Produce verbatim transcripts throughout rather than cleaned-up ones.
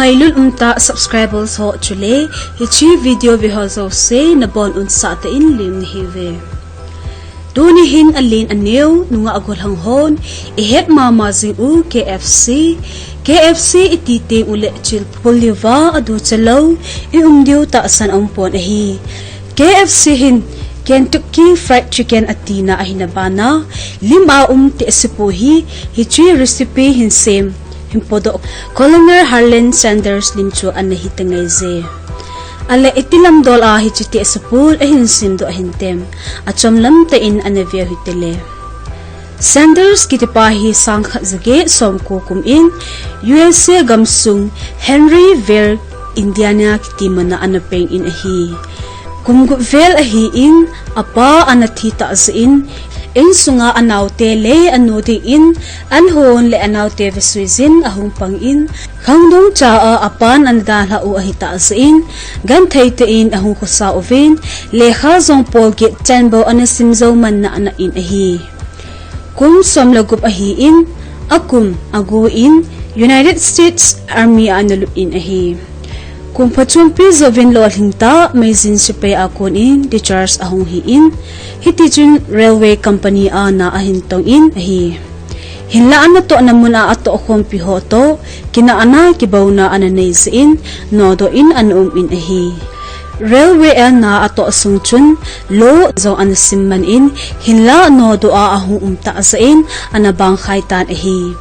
Ngailun umtah subscribers ho chule, hiche video ve ho jouse nabonun sah tah in lem nahiuve. Tuni hin alen aneo nungah gollhang hon ihet mama jing u K F C. K F C iti teng uleh chilpul liuva aducha lou, ium diu tahsan aumpon ahi. K F C hin Kentucky Fried Chicken atina ahina bana, lim a um tehsepu hi, hiche recipe hin sem, hin podoh Colonel Harland Sanders lim chu ana hi tangaije. Ahile iti lamdol a hiche tehsepu ahin semdoh ahintem, achomlam tah in ana veu hitile. Sanders kitipa hi sangkhat jaget somko kum in U S A gamsung Henryville, Indiana kiti muna ana peng in ahi. Kum gup vel ahin, apa ana thi tah jeh in, insunga anaote le anu dingin, an hon le anaote vesuijin ahung pang in, khangdong cha a apan ana dalhah u ahitah jeh in, genthei tah in ahung khosa uvin, lekha jong polget chan bou ana sim jou man nahna in ahi. Kum som le gup ahin, akum agu in United States Army a ana lut in ahi. Kum phachompi jouvin lolhing tah, meijin sepai a kon in discharge ahung hi in, hitichun railway company a na ahin tong in ahi. Hinla anatohna mun a atohkhompi ho toh, kinahna kibouna ana nei jeh in, nodoh in ana um in ahi. Railway a na atoh sung chun, lo jong ana sim man in, hinla nodoh a ahung um tah jeh in, ana bangkhai tan ahi.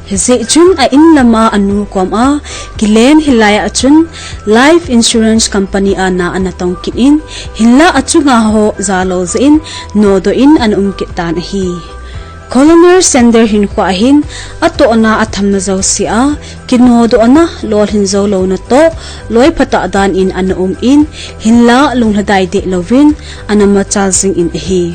Hijeh chun a in lama anu koma, kilen hilai a chun, life insurance company a na ana tong kit in, hinla achunga ho jalou jeh in, nodoh in ana um kit tan ahi. Colonel Sanders hinkhoa hin, atohna athamna jouse a, kinodohna, lolhin jou louna toh, loi phatah dan in ana um in, hinla lunglhadai deh louvin, ana machal jing in ahi.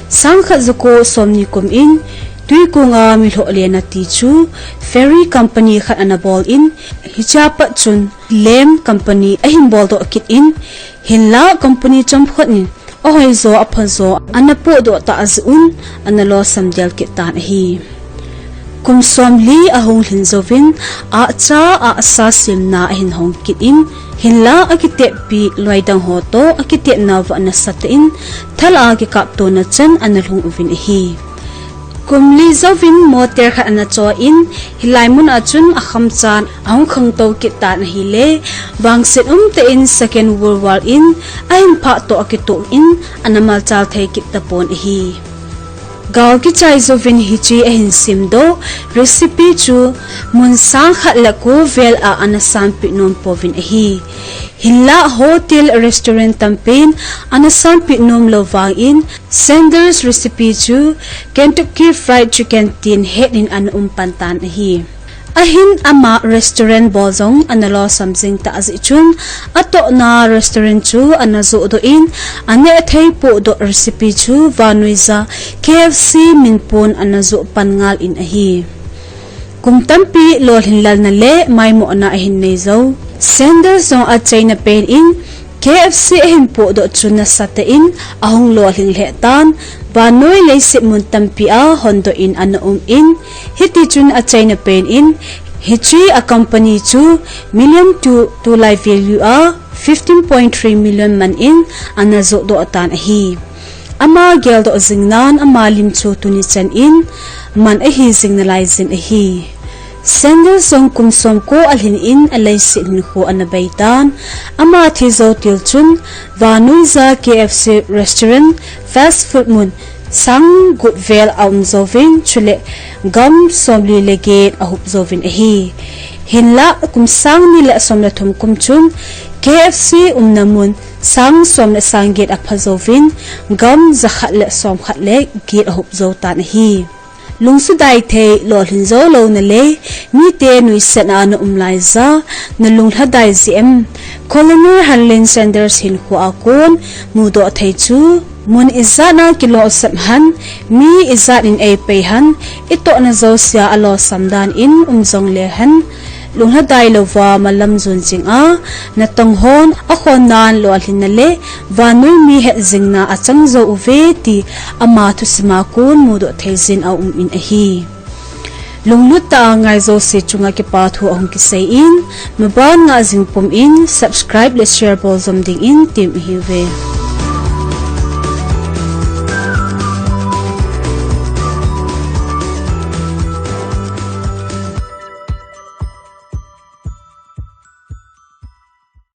Sangkhat jako somni kum in, Twikong a milhoh lena ti chu, ferry company khat ana bol in, hichea pat chun, lam company ahin boldoh kit in, hinla company chomkhat in, ahoijo aphajo ana pohdoh tah jeh un, ana losam del kit tan ahi. Kum somli ahung lhin jouvin, ahcha ahsa semna ahin hong kit in, hinla akiteppi loidang ho toh akitepna uva ana sat in, thal a kikaptona chan ana lhung uvin ahi. Kum li jouvin motor khat ana cho in, hilai mun a chun akhamchan ahung khangtou kit tan ahile, vangset umtah in Second World War in ahin phah toh akitoh in, ana malchal thei kit tapon ahi. Gal kichai jouvin hiche ahin semdoh recipe chu mun sangkhat le ko vel a ana sanpeh nom pouvin ahi. Hinla hotel restaurant tampin ana sanpeh nom lou vangin Sanders recipe chu Kentucky Fried Chicken tin het in ana um pan tan ahi. Ahin ama restaurant bol jong ana losam jing tah jeh chun, atohna restaurant chu ana johdoh in, aneh thei pohdoh recipe chu vannoija K F C min pon ana joh pan ngal in ahi. Kum tampi lolhin lalna le maimohna ahin nei jou. Sanders jong achaina pen in, K F C ahin pohdoh chu nasatah in ahung lolhing lheh tan, vannoi leiset mun tampi a hondoh in ana um in, hitichun achaina pen in, hiche a company chu million two, tulai value a fifteen point three million man in ana johdoh tan ahi. Ama geldoh jing nan ama lim chu tuni chan in man ahi jing nalai jin ahi. Sanders jong kum somko alhin in aleiset hinkho ana bei tan. Ama thi jou til chun vannoija K F C restaurant fast food mun sang gup vel aum jouvin chule gam somli le get ahup jouvin ahi. Hinla kum sang ni le som le thum kum chun K F C umna mun sang som le sang get apha jouvin gam jakhat le somkhat le get ahup jou tan ahi. Lungsuhdai thei lolhin jou louna le mite nuisat a na um laija na lunglhadai jeh em? Colonel Harland Sanders hinkho a kon mudoh thei chu mun ijat a kilolsap ham, mi ijat in eipei ham, itohna jousea alolsam dan in um jongle ham, lunglhadai louva malam jon jing a natong hon akhonnan lolhinna le vannoi mi hetjingna achang jou uve ti ama thusima kon mudoh thei jin aum in ahi. Lunglut tah a ngai jouse chunga kipa thu ahung kisei in, maban ngah jing pum in subscribe le share bol jom dingin tem ahiuve.